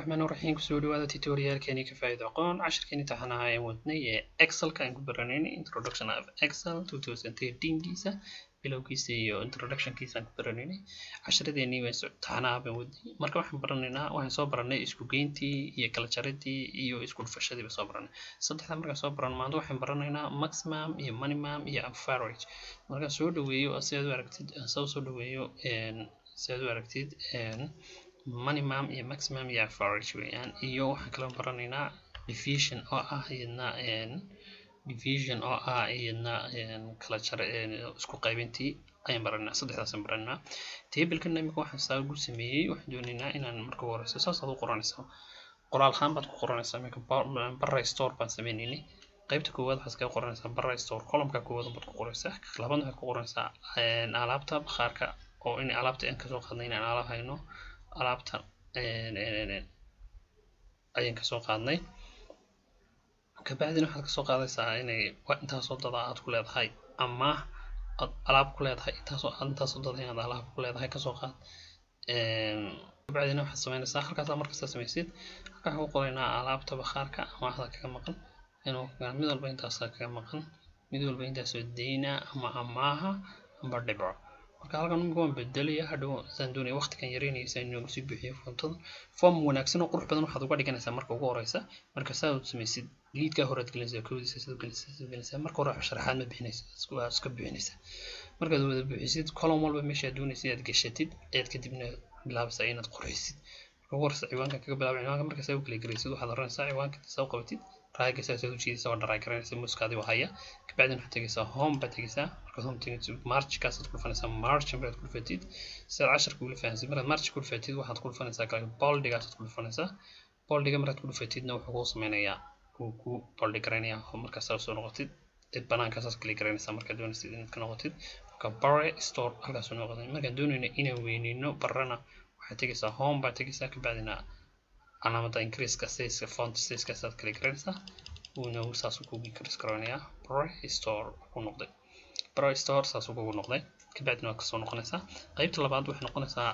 Raxmaan raxiim. Kusoo dhawaada tutorialkeeni ka faa'iido aqoon. Cashirkeeni taxanaha ayaan wadnay ee Excelka aan ku baranaynay Introduction of Excel 2013kiisa, bilowgiisa iyo introductionkiisa aan ku baranaynay. Cashiradeenii waan taxanaha baan wadnay. Marka waxaan baranaynaa, waxaan soo baranay isku geyntii iyo kala jaridii iyo isku dhufashadii baan soo baranay saddexda. Markaan soo baran, maanta waxaan baranaynaa maximum iyo minimum iyo average. Markaan soo dhaweeyo, si aad u aragtid, soo dhaweeyo si aad u aragtid, minimum iyo maximum iyo average weeyaan. Iyo waxaan kaloo baranaynaa division oo ah iyadna, division oo ah iyadna kala jar, isku qaybintii ayaan baranaynaa. Saddexdaasaan baranaynaa. Tablekan imika waxaan saa ugu sameeyey, waxaan doonaynaa inaan marka ugu horeyso saas aad u qoranaysaa, qoraal ahaan baad ku qoranaysaa. Imika Barra Store baan sameynaynay. Qaybta koowaad waxaad iskaga qoranaysaa Barra Store, columnka koowaad baad ku qoraysaa. Labaadna waxaad ku qoraysaa alaabta bakhaarka, oo in alaabta aan kasoo qaadnay, inaan alaab hayno, alaabta ayaan kasoo qaadnay. Kabacdina waxaad kasoo qaadaysaa inay intaasoo dada aad ku leedahay ama aad alaab ku leedahay, intaasoo dada inaad alaab ku leedahay kasoo qaad. Kabacdina waxaad sameynaysaa halkaasaa markasta samaysid, halkaa waxaan ku qoraynaa alaabta bakhaarka amaahda kaga maqan, inuu mid walba intaasaa kaga maqan, mid walba intaasoo deyna ama amaaha amba dhibco. Marka halkan imika waan bedelaya, hadhow saan doonaya waqtigan yareynaya si aan inoogu sii buuxiyo foomtada. Form wanaagsan oo qurux badan waxaad uga dhiganaysaa marka ugu horeysa. Marka saa u samaysid, liidkaa horead gelinaysaa, koodiisa saad u gelinaysaa, saad u gelinaysaa. Marka hore sharaxaad ma bixinaysa, waa iska buuxinaysaa. Markaad wada buuxisid, column walba meesha aad doonaysa inaad gashatid ayaad kadibna bilaabaysaa inaad qurxisid. Marka ugu horeysa ciwaanka kaga bilaaba. Ciwaanka marka saa u kala gelaysid, waxaad oranaysaa ciwaanka saa u qabatid, raagga saasaad u jiidaysaa, waa drag garanaysaa mousekaadi waa haya. Kabacdina waxaad tegaysaa home baad tegaysaa. Markaad home tegaysid, mergekaasaad ku dhufanaysaa. Merge markaad ku dhufatid, si aad casharka ula fahansid, markaad merge ku dhufatid, waxaad ku dhufanaysaa kale boldigaasaad ku dhufanaysaa. Boldiga markaad ku dhufatidna, wuxuu kuu sameynayaa, wuu ku boldi garaynayaa. Markaas saa soo noqotid, banaankaasaad kali garanaysaa markaad doonaysid inaad ka noqotid. Marka Bare Store halkaasuu noqotay. Markaan doonayno inaan weyneyno barana, waxaad tegaysaa home baad tegaysaa, kabacdina calaamada increaseka sizeka, font sizekaasaad kali garanaysaa. Wuuna saasuu kugu increase garaynayaa. Bare Store ku noqday, Bare Store saasuu kugu noqday. Kabacdina waad kasoo noqonaysaa. Qaybta labaad waxay noqonaysaa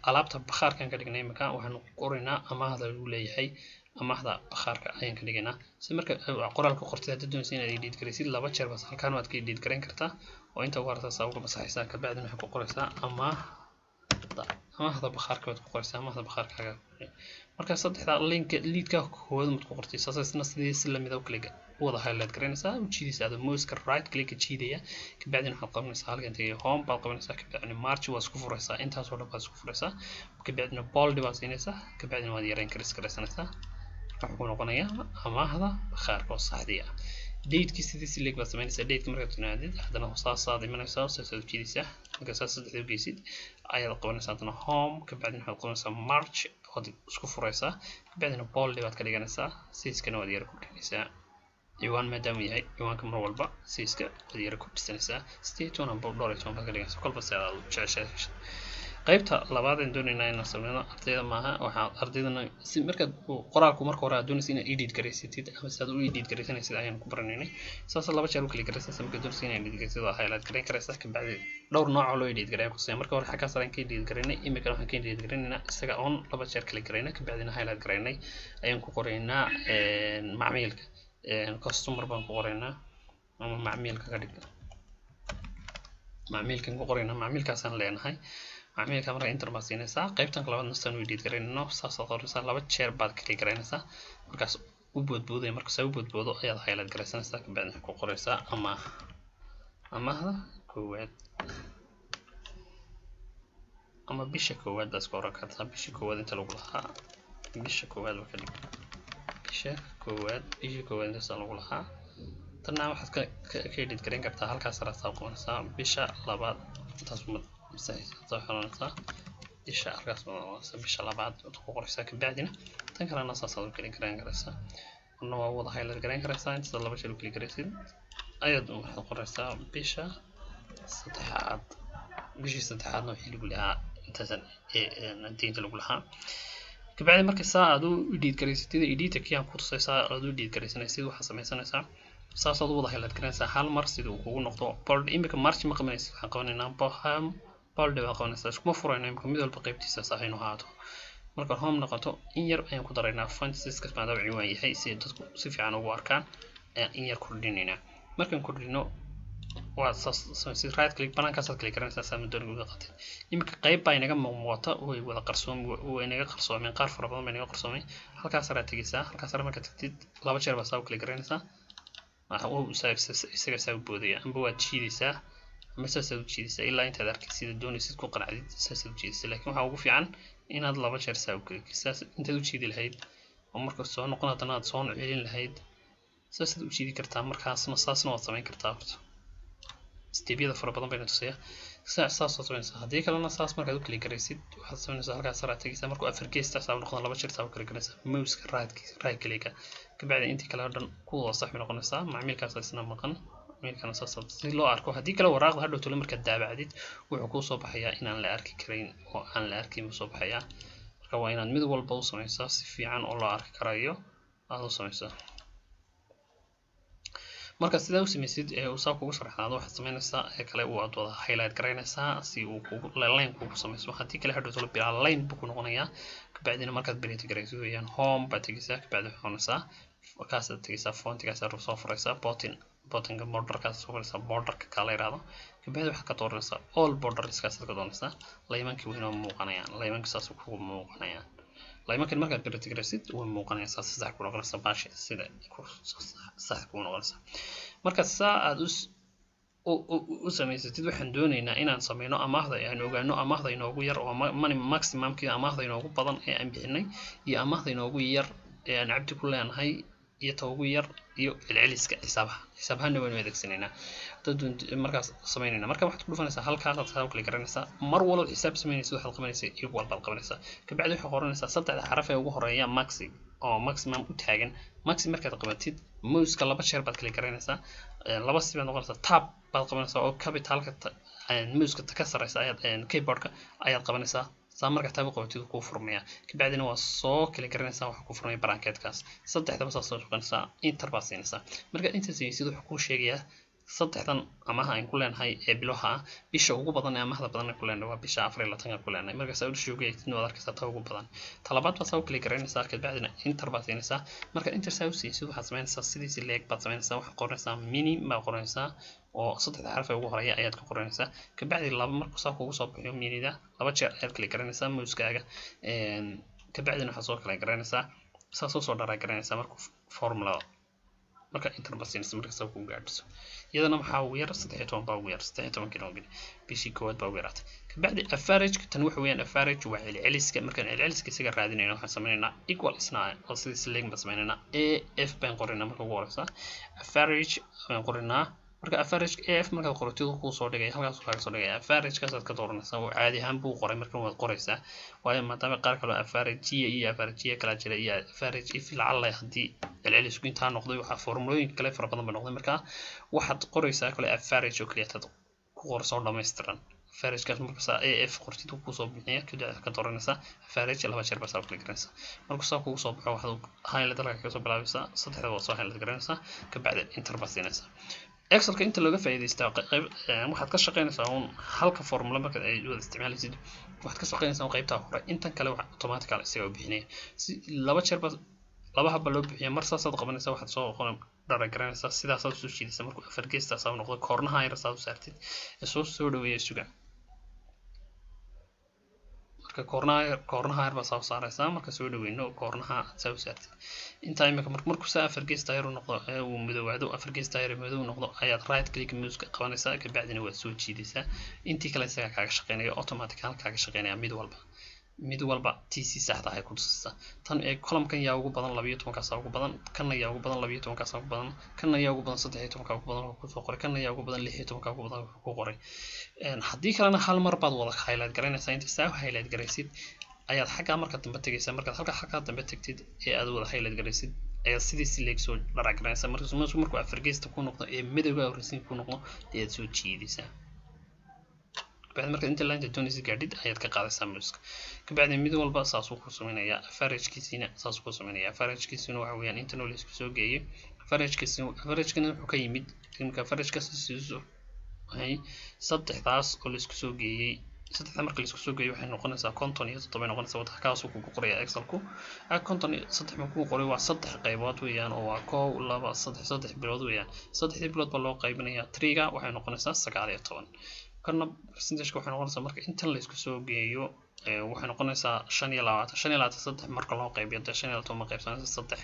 alaabta bakhaarkan ka dhignay. Imika waxaanu qoraynaa amaahda lagu leeyahay, amaahda bakhaarka ayaan ka dhigaynaa. Si marka qoraalka qortid, haddaad doonaysa inaad edit garaysid, laba jeer bas halkaan waad ka edit garayn kartaa, oo inta ugu horeysa saa uga masaxaysaa. Kabacdina waxaad ku qoraysaa amaahda, amaahda bakhaarka baad ku qoraysaa, amaahda bakhaarkaaga. Marka saddexda linka liidka koowaad maad ku qortay, saasna sidii si lamid ah kaliga wada highlight garanaysaa, ujiidaysa adoo mouseka right click jiidaya. Kabacdina waxaad qabanaysaa halkan tagay, home baad qabanaysaa, kabacdina merge waad isku furaysaa, intaasoo dhan baad isku furaysaa. Kabacdina bold baad siinaysaa, kabacdina waad yarayn karis garaysanaysaa. Marka wuxuu noqonayaa amaahda bakhaarka oo saxdii ah. Datekii sidii si leeg baad samaynaysaa. Dateki markaad timaadid, haddana saasaad imanaysaa, saasaad ujiidaysaa. Marka saas saddexda ugeysid ayaad qabanaysaa haddana home, kabacdina waxaad qabanaysaa merge, waad isku furaysaa, kabacdina bold baad ka dhiganaysaa, sizekana waad yara kordhinaysaa. Ciwaan maadaama yahay, ciwaanka mar walba sizeka waad yara kordhisanaysaa, 18 amba 15 baad ka dhiganaysaa, kolba si aad u jeceshahay. Qaybta labaad aan doonaynaa inaan sameyno ardayda maaha, waxaa ardaydana si markaad qoraalku marka hore aad doonaysa inaad edit garaysatid ama si aad u edit garaysanaysid ayaan ku baranaynay. Saas laba jeer u kala garaysanaysa. Markaad doonaysa inaad edit garaysid, waa highlight garayn karaysaa. Kabacdi dhowr nooc oo loo edit garaya kusiya. Marka hore xaggaas ayaan ka edit garaynay, imikana waxaan ka edit garaynaynaa isaga oon laba jeer kala garaynay, kabacdina highlight garaynay ayaan ku qoraynaa macmiilka, customer baan ku qoraynaa ama macmiilka ka dhig, macmiilkan ku qoraynaa, macmiilkaasaan leenahay. Macmiilka marka enter baad siinaysaa. Qaybtan labaad nastaan u edit garaynayno, saasaad qoraysaa, laba jeer baad click garaynaysaa. Markaas u boodboodaya, marka saa u boodboodo ayaad highlight garaysanaysaa, kabacdina waxaad ku qoraysaa ama amaahda koowaad ama bisha koowaad baad iska oran kartaa. Bisha koowaad inta lagu lahaa, bisha koowaad ba ka dhig, bisha koowaad, bisha koowaad intaasa lagu lahaa. Tanna waxaad ka edit garayn kartaa halkaas saraasaa qabanaysaa, bisha labaad intaas ma masaxaysaa, waxaad bisha halkaas ma bisha labaad waad ku qoraysaa. Kabacdina tan kalena saasaad u keli garayn karaysaa, marna waa wada highlight garayn karaysaa. Intaad laba jeer u keli garaysid ayaad waxaad qoraysaa bisha saddexaad. Bishii saddexaadna wixii lagu lahaa intaasan deynta lagu lahaa. Kabacdi marka saa aad u edit garaysatid, editorkii aan ku tusay, saa aad u edit garaysanaysid, waxaad samaysanaysaa saasaad u wada highlight garanaysaa hal mar sida uu kugu noqdo bold. Imika merge ma qabanaysid, waxaan qabanaynaa bold baa qabanaysaa, iskuma furayno imika, mid walba qaybtiisa sax inuu ahaato. Marka home noqoto, in yar ayaan ku daraynaa font size, maadaama ciwaan yahay, si dadku si fiican ugu arkaan ayaan in yar kordhinaynaa. Markaan kordhino, waa saas samaysid, right click, banaankaasaad click garanaysaa saa dooniga uga qatid. Iminka qayb baa inaga muuqata, way wada qarsoom, way inaga qarsoomeen, qaar fara badan baa inaga qarsoomay. Halkaas sare aad tegeysaa. Halkaas sare markaad tagtid, laba jeer baa saa u click garanaysaa, isaga saa u boodaya. Amba waad jiidaysaa, ama saasaad u jiidaysaa ilaa intaad arkid sida doonaysid, ku qanacdid, saasaad u jiidaysaa. Laakiin waxaa ugu fiican inaad laba jeer saa u click, saas intaad u jiidi lahayd oo marka soo noqon haddana aad soo celin lahayd, saasaad u jiidi kartaa. Markaasna saasna waad samayn kartaa. Horta stepyada fara badan bayna tusaya, saas waad samaynaysaa. Haddii kalena, saas markaad u click garaysid, waxaad samaynaysaa halkaas sare aad tegaysaa. Markuu afar geesta saa u noqdo, laba jeer saa u click garaysaa mouseka, right clicka, kabacdi intii kale oo dhan ku wada sax bay noqonaysaa. Macmiilkaas isna maqan, macmiilkana saas si loo arko. Haddii kale, waraaqda hadhow tole markaad daabacdid, wuxuu kuu soo baxayaa inaan la arki karayn, oo aan la arkayn buu soo baxayaa. Marka waa inaad mid walba u samaysaa si fiican oo loo arki karayo aad u samaysaa. Marka sidaa u samaysid ee uu saa kugu sharaxnaado, waxaad samaynaysaa ee kale waad wada highlight garaynaysaa si uu kugu line kugu samayso. Haddii kale, hadhow tolo bilaa line buu ku noqonayaa. Kabacdina markaad print garaysid weeyaan, home baad tegaysaa, kabacdi waxaad noqonaysaa kaasaad tegaysaa, fontigaasaad soo furaysaa, buttonka borderkaas soo furaysaa, borderka kaa la yiraahdo. Kabacdi waxaad ka dooranaysaa all borderskaasaad ka dooranaysaa. Laymankii way inoo muuqanayaan, laymanka saas kugu muuqanayaan. Laymankan markaad print garaysid way muuqanayaan, saas sax ku noqonaysaa, baashi sida sax kugu noqonaysaa. Marka saa aad u samaysatid, waxaan doonaynaa inaan sameyno amaahda, aan ogaano amaahda inoogu yar oo money maximumkii, amaahda inoogu badan ee aan bixinay, iyo amaahda inoogu yar ee aan Cabdi ku leenahay, iyo ta ugu yar, iyo celceliska xisaabaha. Xisaabahana waynu adeegsanaynaa dad markaas samaynayna. Marka waxaad ku dhufanaysaa halkaasaad saa u kala garanaysaa. Mar walba xisaab samaynaysa, waxaad qabanaysaa equal baad qabanaysaa. Kabacdi waxaad qoranaysaa saddexda xaraf ee ugu horeeya, maxi oo maximum u taagan. Maxi markaad qabatid, mouseka laba jeer baad kala garanaysaa, laba si baad noqonaysaa. Tab baad qabanaysaa oo capitalka mouseka ka sareysa ayaad keyboardka ayaad qabanaysaa. Saa markaa tab u qabatid, kuu furmaya. Kabacdina waa soo kala garanaysaa, waxaa kuu furmaya bracketkaas. Saddexdaba saas soo shaqaynaysaa, enter baad siinaysaa. Marka inta siinaysid, wuxuu kuu sheegayaa saddexdan amaha aan ku leenahay ee bilaha ah. Bisha ugu badan ee amahda badan aan ku leenahay waa bisha 24-ka ku leenahay. Marka saa u sheegaysid, waad arkaysaa ta ugu badan. Talabaad baad saa u kala garanaysaa, kabacdina enter baad siinaysaa. Marka enter saa u siisid, waxaad samaynaysaa sidiisi leeg baad samaynaysaa. Waxaad qoranaysaa mini baad qoranaysaa, oo saddexda xaraf ee ugu horeeya ayaad ka qoranaysaa. Kabacdi laba markuu saa kugu soo bixiyo, minida laba jeer ayaad kala garanaysaa mousekaaga. Kabacdina waxaad soo kala garanaysaa, saas usoo dharaa garanaysaa markuu formulada. Marka enter baad siinaysa, marka saa kugu gaadhiso. Iyadana maxaa ugu yar? 13 baa ugu yar. 13 noo geli, bishii koowaad baa ugu yaraatay. Kabacdi average, tan waxa weeyaan average waa celceliska. Markaan celceliska isaga raadinayno, waxaan sameynaynaa equal isna oo sidii leeg baan sameynaynaa. A f baan qoraynaa marka ugu horeysa, average baan qoraynaa. Marka average a f markaad qoratid, kuu soo dhigaya, halkaas kaaga soo dhigaya. Average-kaasaad ka dooranaysaa oo caadi ahaan buu qoray. Markan waad qoraysaa, waayo maadaama qaar kaloo average iyo average kala jira iyo average if lacalla haddii celcelisku intaa noqday, waxaa formulooyin kale fara badan ba noqday. Marka waxaad qoraysaa kale average oo kaliya taad ku qoraysa oo dhammaystiran. Averagekaas markasaa a f qortid, kuu soo bixiya. Kadib waxaad ka dooranaysaa average, laba jeer baa saa kala garanaysaa. Markuu saa kugu soo baxo, waxaad highlight halka kaga soo bilaabaysaa, saddexda waad soo highlight garanaysaa, kabacdi enter baad siinaysaa. Excelka inta looga faa'iidaystaa, qayb waxaad ka shaqaynaysaa uun halka formula. Markaad ay wada isticmaalaysid, waxaad ka shaqaynaysaa uun qaybtaa hore. Intan kale wax automatical isaga u bixinaya. Si laba jeer ba laba habba loo bixiya, mar saasaad qabanaysaa, waxaad soo qoran dhara garanaysaa, sidaasaad usoo jiidaysaa. Markuu afar geestaasaa u noqdo, koornaha yar saad u saartid ee soo dhaweeya suga. Marka koornaha yar baa saa u saaraysaa. Marka soo dhaweyno, koornaha aad saa u saartid intaa imika, markuu saa afar gees taayar u noqdo ee uu madoowaado, afar gees taayar madow noqdo, ayaad right click mouse ka qabanaysaa, kabacdina waad soo jiidaysaa. Intii kale isagaa kaaga shaqeynaya, automatic kaaga shaqeynaya. Mid walba tc saxda ahay ku tusaysaa. Tan ee columnkan yaa ugu badan? 12-kaasa ugu badan. Kanna yaa ugu badan? 12-kaasa ugu badan. Kanna yaa ugu badan? 13-ka ugu badan wuxuu kusoo qoray. Kanna yaa ugu badan? 16-ka ugu badan wuxuu ku qoray. Haddii kalena, hal mar baad wada highlight garanaysaa. Inta saa highlight garaysid ayaad xaggaa marka dambe tegaysaa. Markaad halka xaggaa dambe tagtid ee aad wada highlight garaysid, ayaad sidii si leeg soo dharac garanaysaa. Markuu afargeesta ku noqdo ee midowga horeysiin ku noqdo, ayaad soo jiidaysaa. Kabacdi markaad inta lineta doonaysid gaadhid, ayaad ka qaadaysaa mouseka. Kabacdi mid walba saasuu ku samaynayaa, averagekiisiina saasuu ku samaynaya. Averagekiisuna waxa weeyaan intan oo la isku soo geeyay. Averagekiisina, averagekana wuxuu ka yimid imika, averagekaas waxay saddexdaas oo la isku soo geeyey. Saddexda marka la isku soo geeyo waxay noqonaysaa 57 noqonaysaa. Wada kaasuu kugu qoraya Excelku. 53 ma kugu qoray, waa saddex qaybood weeyaan, oo waa 1, 2, 3, 3 bilood weeyaan. Saddexdii bilood baa loo qaybinayaa threega, waxay noqonaysaa 19. Kana percentageka waxay noqonaysaa marka intan la isku soo geeyo waxay noqonaysaa 25. 25 saddex marka loo qaybiyo, dee 25 ma qaybsanaysa saddex,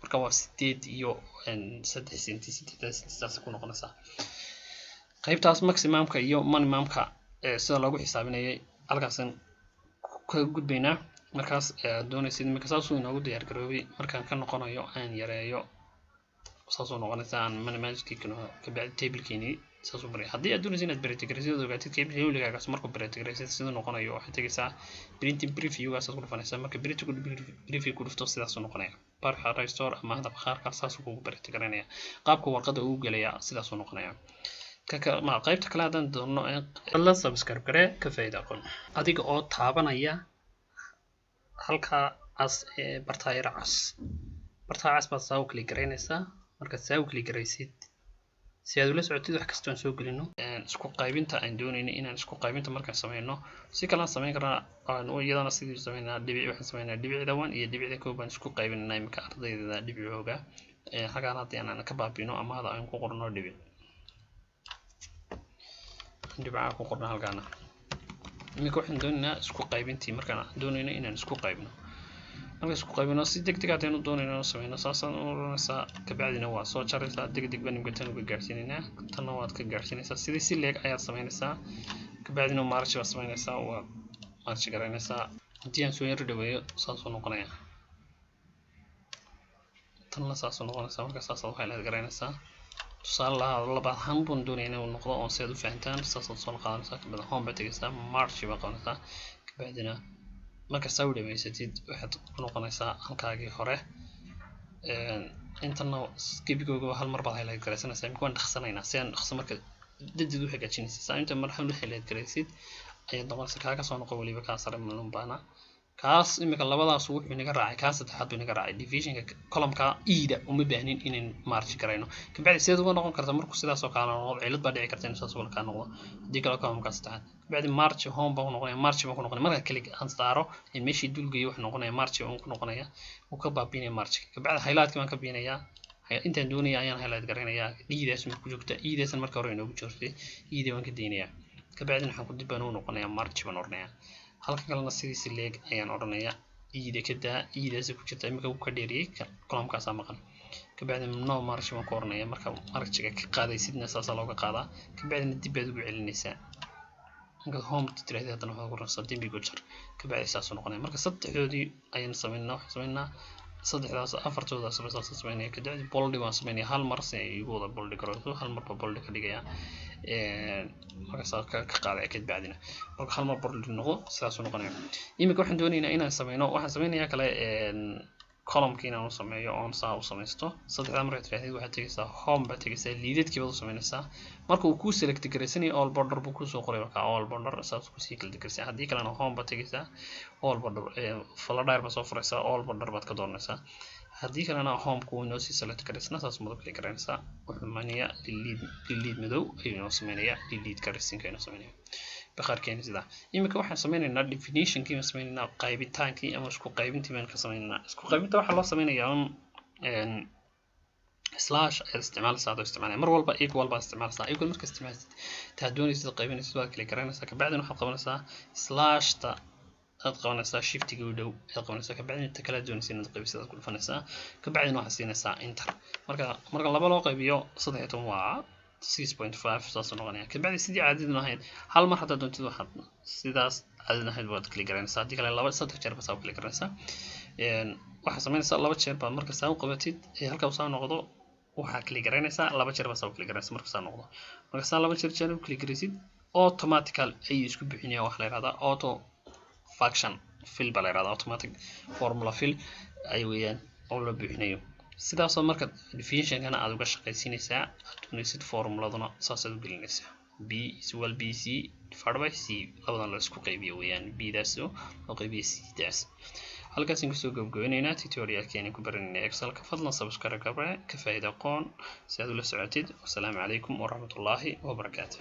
marka waa 8 iyo 3 senti. 8 senti saasay ku noqonaysaa. Qaybtaas maximumka iyo minimumka sida loogu xisaabinayay halkaasan kaga gudbaynaa. Markaas aad doonaysid imika saasuu inoogu diyaar garoobay. Markaan ka noqonayo aan yareeyo, saasuu noqonaysaa. Aan minimizekii kabacdi tablekeeni saasuu baray. Haddii aad doonaysid inaad print garaysid ood ogaatid tablekaagaas markuu print garaysid siduu noqonayo, waxaad tegaysaa printing previewgaas aad ku dhufanaysaa. Marka printing preview ku dhufto, sidaasuu noqonaya. Barxa store ama hadda bakhaarka saasuu kugu print garanaya, qaabka warqadda ugu gelaya sidaasuu noqonaya. Ma qaybta kale haddaan doonno, la subscribe garee, ka faa'iida aqoon, adiga oo taabanaya halkaa cas ee bartaa yara cas. Bartaa cas baad saa u click garaynaysaa. Markaad saa u click garaysid, si aad ula socotid wax kastoo aan soo gelino. Isku qaybinta aan doonayno inaan isku qaybinta markaan sameyno, si kalaan sameyn karnaa aan iyadana sidii sameynaa. Dhibic waxaan sameynaa, dhibicda one iyo dhibicda kow baan isku qaybinanaa. Imika ardayda dhibicooga halkaan haddii aan ka baabino ama hada aan ku qorno dhibic, dhibcaha ku qorno halkaana. Iminka waxaan doonaynaa isku qaybintii. Markaan doonayno inaan isku qaybno, marka isku qaybino si deg deg haddaynu doonayno inaan sameyno, saasaan u oranaysaa, kabacdina waa soo jaraysaa. Deg deg baan imika tan uga gaarsiinaynaa, tanna waad ka gaarsiinaysaa. Sidii si leeg ayaad sameynaysaa, kabacdina merge baad sameynaysaa, waad merge garaynaysaa. Haddii aan soo yar dhaweeyo, saasuu noqonayaa. Tanna saasuu noqonaysaa. Marka saasaad highlight garaynaysaa. Tusaale lahaa labaad ahaan baan doonaya inuu noqdo oon si aad u fahantaan. Saasaad soo qaadanaysaa, kabacdi home baad tegaysaa, merge baad qabanaysaa, kabacdina marka saa u dhamaysatid waxaad ku noqonaysaa halkaagii hore. Intana gebigooga hal mar baad highlight garaysanaysaa. Imika waan dhaqsanaynaa si aan dhaqso. Marka degdeg u hagaajinaysa, saa inta mar hal highlight garaysid ayaad noqonaysaa. Kaaga soo noqo weliba kaa sare malun baana kaas. Imika labadaas wuxuu inaga raacay, kaa saddexaad buu inaga raacay divisionka. Columnka eda uma baahnin inayn merge garayno. Kabacdi sideed uga noqon karta markuu sidaas oo kale noqdo? Cilad baa dhici karta inuu saas oo kaa noqdo. Haddii kale columnka saddexaad, kabacdi merge, home baan ku noqonaya, merge baan ku noqonaya. Marka click aan saaro ee meeshii dulgeeyo, wuxuu noqonaya merge baan ku noqonaya, wuu ka baabinaya merge. Kabacdi highlightka baan ka biinayaa, intaan doonaya ayaan highlight garaynayaa. Dhiidaas ku joogta, iidaasan marka hore inoogu joogtay, iida waan ka daynayaa. Kabacdina waxaan ku dib baan u noqonayaa, merge baan odhanayaa. Halka kalena sidiisi leeg ayaan odhanayaa, iida ka daa, iidaasi ku jirta. Imika wuu ka dheeriyey, columnkaasaa maqan. Kabacdi no merge baan ku odhanaya. Marka mergega ka qaadaysidna saasaa looga qaadaa, kabacdina dib baad ugu celinaysaa. Markaad home tirahdid, haddana waxaad ku oranaysaa dembigo jar, kabacdi saasuu noqonaya. Marka saddexdoodii ayaan sameynaa, waxaan sameynaa saddexdaas, afartoodaas ba saasaan sameynaya. Kabacdi boldi baan sameynaya hal mar si ay igu wada boldi garayso. Hal mar baa boldi ka dhigaya, markaasaa ka qaadaya. Kabacdina marka hal mar boldi noqdo, sidaasuu noqonaya. Iminka waxaan doonaynaa inaan sameyno, waxaan sameynayaa kale columnki inaan u sameeyo oon saa u samaysto. Saddexdaa markaad tirahdid, waxaad tegaysaa home baad tegaysaa, liidadkii baad u sameynaysaa. Marka uu kuu select garaysanayo, all border buu kusoo qoray. Marka all border saas kusii kala garaysan. Haddii kalena home baad tegaysaa, all border faladhaar baad soo furaysaa, all border baad ka dooranaysaa. Haddii kalena homeka wuu inoo sii select garaysana, saas madab kala garanaysaa. Wuxuu imanayaa liliid, liliid madow ayuu inoo sameynayaa, liliid garaysinka inoo sameynaya bakhaarkeeni sidaa. Iminka waxaan sameynaynaa definitionkii baan sameynaynaa, qaybitaankii ama isku qaybintii baan ka sameynaynaa. Isku qaybinta waxaa loo sameynayaa un slash ayaad isticmaalaysaa adoo isticmaalaya. Mar walba equal baad isticmaalaysaa. Equal marka isticmaalsid, taa doonaysid qaybinaysid waad kala garanaysaa. Kabacdina waxaad qabanaysaa slashta aad qabanaysaa, shiftiga u dhow ayaad qabanaysaa. Kabacdina ta kala doonaysa inaad qaybisid aad ku dhufanaysaa, kabacdina waxaad siinaysaa enter. Marka laba loo qaybiyo 13 waa 6.5, saasuu noqonaya. Kabacdi sidii caadadin ahayd, hal mar haddaad doontid waxaad sidaas caadadin ahayd waad kala garanaysaa. Haddii kale laba saddex jeer basaa u kala garanaysaa. Waxaad samaynaysaa laba jeer baad marka saa u qabatid ee halka saa noqdo, waxaad kala garanaysaa laba jeer baa saa u kala garanaysaa. Marka saa noqdo, marka saa laba jeer jeer u kala garaysid, automatical ayuu isku bixinaya. Waxaa la yihahdaa auto function fill baa la yihahdaa, automatic formula fill ay weeyaan oo la buuxinayo. Sidaasoo marka definitionkana aad uga shaqaysiinaysaa, aad doonaysid formuladuna saasaad u gelinaysaa: b is equal b c divided by c. Labadan la isku qaybiyo weeyaan, b daas loo qaybiyo c daas. Halkaasaan kusoo gabagabeynaynaa tutorialkeeni ku baranayna Excelka. Fadlan subscribe ka faa'iida aqoon si aad ula socotid. Wasalaamu calaykum waraxmatullaahi wabarakaatu.